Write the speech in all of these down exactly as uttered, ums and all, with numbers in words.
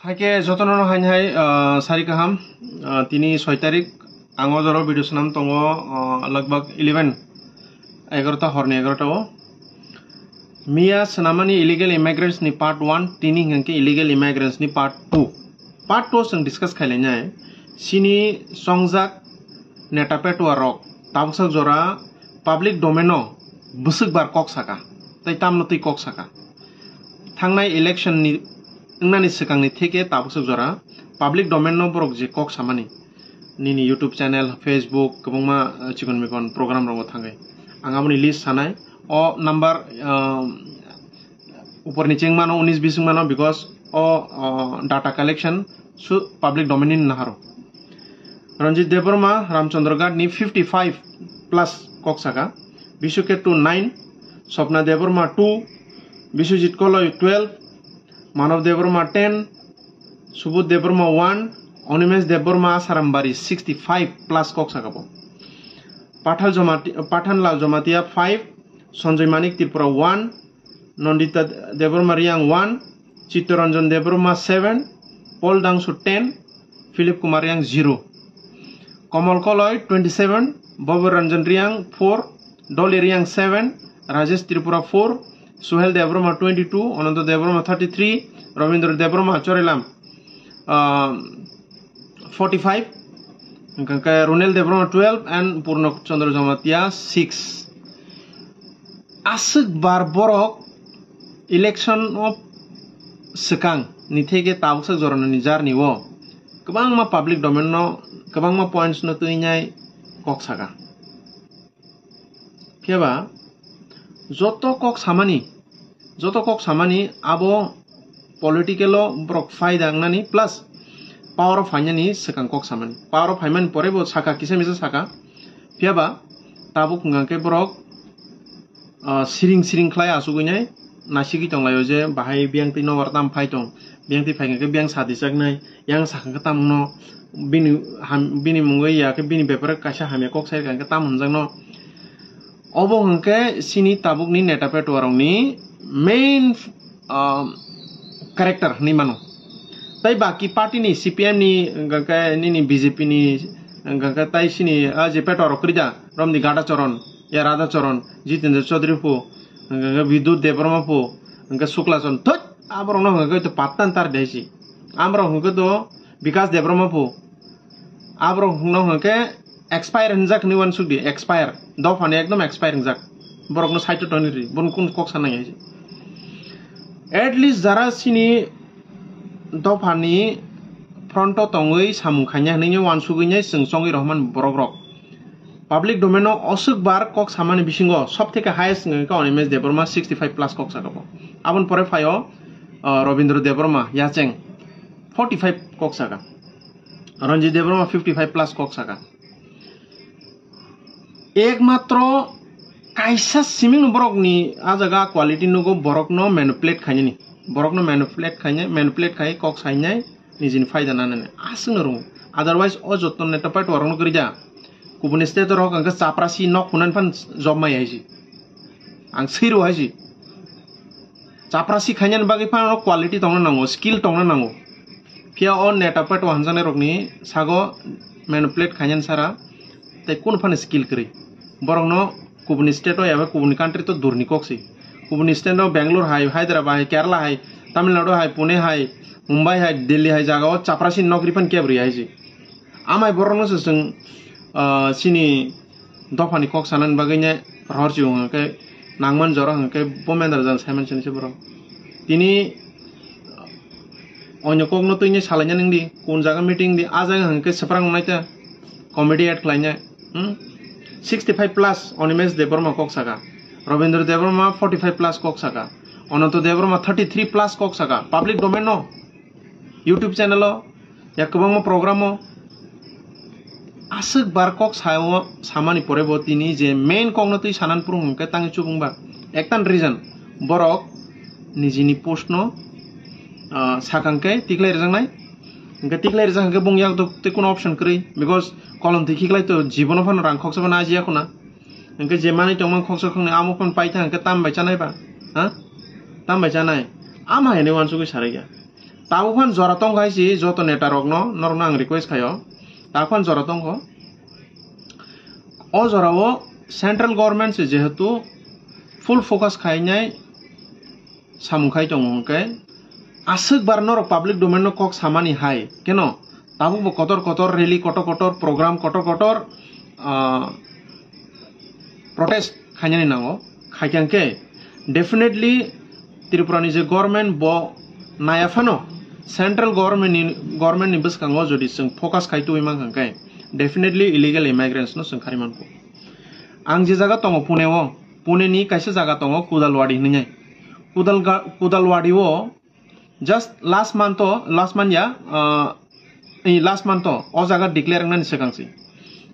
Haikhe jotono hai hai, ah, sari kaham, ah, tini soi tarik, ang o jora video swnam tongo, ah, lagbag eleven, egarota horni egarota o. Miya swnamani illegal immigrants ni part one, tini hwnkhe illegal immigrants ni part two. Part two o chwng discuss khailainai. Chini chongjak neta petua rok tabuksak jora public domain o bwswk bar kok saka, tei tamno twi kok saka. Thangnai election ni wngnani swkangni theke tabuksak jora public domain no borok je kok samani, nini YouTube channel, Facebook, kwbangma, eh, chikon mikon program rogo thangwi. Ang aboni list sanai. O number, ah, uporni chengmano, unis bising mano, because o, ah, data collection su public domain ni naharo. Ranjit Debbarma, Ramchandra Ghat ni fifty five plus kok saka, Bishu Ketu nine, Swapna Debbarma two, Biswajit Koloi twelve, Manav Debbarma ten, Subodh Debbarma one, Animesh Debbarma Asarambari sixty five plus kok saka bo. Pathal Jomati-, Pathanlal Jamatia five, Sanjoy Manik Tripura one, Nandita Debbarma Riang one, Chittaranjan Debbarma seven, Paul Dangsu ten, Philip Kumar Riang zero. Kamal Koloi twenty seven, Bobby Ranjan Riang four, Dolly Riang seven, Rajesh Tripura four, Suhel Debbarma twenty two, Ananta Debbarma thirty three, Rabindra Debbarma Chorilam, ah, forty five, hwnkhe Runel Debbarma twelve and Purno Chandra Jamatia six. Aswk bar borok election o swkang ni theke tabuksak jorani jarni o kwbangma public domain no, kwbangma points no twinai kok saka. Phiya ba joto kok samani, joto kok samani abo political o borok faida wngnani plus power o phainani swkang kok samani. Power o phaimani pore bo saka, kisa misa saka. Phiya ba tabuk hwnkha khe borok, ah, siring siring khlai achugwi nai nasigwi tonglaio je bahai biyang twi nobar tam phai tong, biyang twi phai khe biyang sadi chaknai, yang sakha khe tamno bini ham-, bini mungwi ya khe bini bepare kaisa hamya kok sai khe tam hwnjakno. Obo hwnkhe chini tabukni neta petuarokni main, ah, character hinwi mano. Tai baki party ni, C P M ni, hwnkhe nini B J P ni, hwnkhe tai chini, ah, je petuarok kwrwi da, romni Gada Choron, ya Radha Choron, Jitendra Chaudhary pho, hwnkhe Bidut Debbarma pho, hwnkhe Shukla Choron, thut, aborokno hwnkhe to pattan tar desi. Amrok hwnkhe to Bikas Debbarma pho. Aborok hwnkno hwnkhe expire hwnjak hinwi uansuk di, expire. Dophani ekdom expire hwnjak. Borokno side o tongwi rw, bono kunu kok sanai hai. At least jara chini dophani front o tongwi samung khaina hinwi uansugwi nai chwng chongwi rohormani borok rok. Public domain o oswk bar kok samani bisingo sob theke highest wngkha khe Animesh Debbarma sixty five plus kok saka bo. Aboni pore phaio, uh, Rabindra Debbarma yacheng forty five kok saka. Ranjit Debbarma fifty five plus kok saka. Ekmatro kaisa siming borokni a jaga quality nugo borokno manipulate khainani. Borokno manipulate khainai, manipulate khai kok sainai nijini phaida nanani. Aswkno rwngo. Otherwise o jotto neta paitwa rokno kwrwi da. Kubuni state rok hwnkhe chaprasi nok hwnani phan job mai haisi. Ang swiro haisi. Chaprasi khainani bagwi phano quality tongna nango, skill tongna nango. Phiya o neta petwa hwnjaknai rokni sago manipulate khainani sara tei kunu phano skill kwrwi. Borokno kubuni state o eba kubuni country to durni kok se. Kubuni state o Bangalore hai, Hyderabad hai, Kerala hai, Tamil Nadu hai, Pune hai, Mumbai hai, Delhi hai jaga o chaprasi nokri phan kebrwi hai se. Amai borokno se chwng, ah, chini dophani kok sanani bagwi ne rohor chio hwnkhe nangman jora hwnkhe bo mendra jan saiman sini se borok. Tini onyo kokno twi ne salaina nang di, kun jaga meeting di, a jaga hwnkhe swprango naita committee add khlaina. Hmm? Sixty five plus Animesh Debbarma kok saka, Rabindra Debbarma forty five plus kok saka, Ananta Debbarma thirty three plus kok saka, public domain no. YouTube channel o, ya kwbangma program o aswk bar kok sao samani pore bo tini je main kok no twi sanan phuru hwnkhe tangwi chubung ba. Ektan reason, borok nijini post no, ah, sakang khe tiklai rwjaknai. Hwnkhe tiklai rwjak hwnkhe bung yak tei kuno option kwrwi, because kolom twi khiklai to jibono phano rang khoksa phano ajiya khuna. Hwnkhe je manwi tongmani khoksa khoknwi amo phano paitha hwnkhe tam bai chanai ba? Ha? Tam bai chanai? Ama hinwi uansugwi sarai ya. Tabuk phan jora tong khai si joto neta rokno, norokno ang request khaio. Tabuk phan jora tong kho. O jora o central government se jehetu full focus khainai samung khai tongo hwnkhe aswk bar norok public domain no kok samani hai keno tabuk bo kotor kotor rally, kotor kotor program, kotor kotor, ah, protest khainani nango. Khaikha hwnkhe definitely Tripura ni je government bo naya phano central government ni, government ni bwskango jodi chwng focus khai tubui mankha hwnkhe definitely illegal immigrants no chwng khari mankho. Ang je jaga tongo Pune o, Pune ni kaisa jaga tongo Kudalwadi hinwi. Kudal ga-, Kudalwadi o just last month o, last month ya, ah, eh, last month o, o jaga declare wngnani swkang si.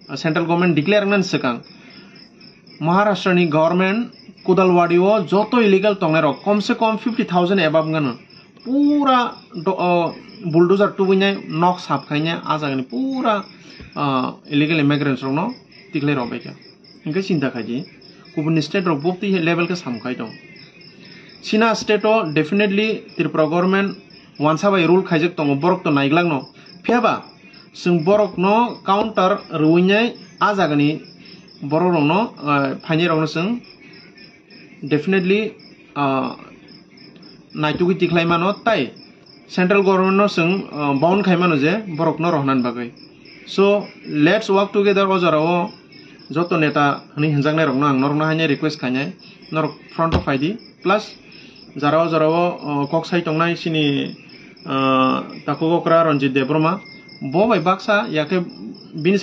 Ah, central government declare wngnani swkang. Maharashtra ni government Kudalwadi o joto illegal tongnai rok kom se kom fifty thousand above wngano. Pura do-, ah, bulldozer tubui nai nok sap khai nai a jaga ni pura, ah, illegal immigrants rok no tikhlai rok bai kha. Hingke chinta khaidi, kubun ni state rok bo twi level khe samung khai tong. China state o definitely Tripura government wansa bai rule khaijak tongo, borok to naiglak no. Phiya ba, chwng borok no counter rwinai a jaga ni borok rok no, ah, phainai rok no chwng definitely, ah, naitugwi tikhlai mano, tai central government no chwng, ah, bound khai mano je borok no rohornani bagwi. So, let's work together o jora o joto neta hwnwi hwnjaknai rok no ang norok no haino request khainai, norok front o phaidi, plus jara o jora o, ah, kok sai tongnai chini, ah, takhuk okra Ranjit Debbarma, bo bai baksa yakhe bini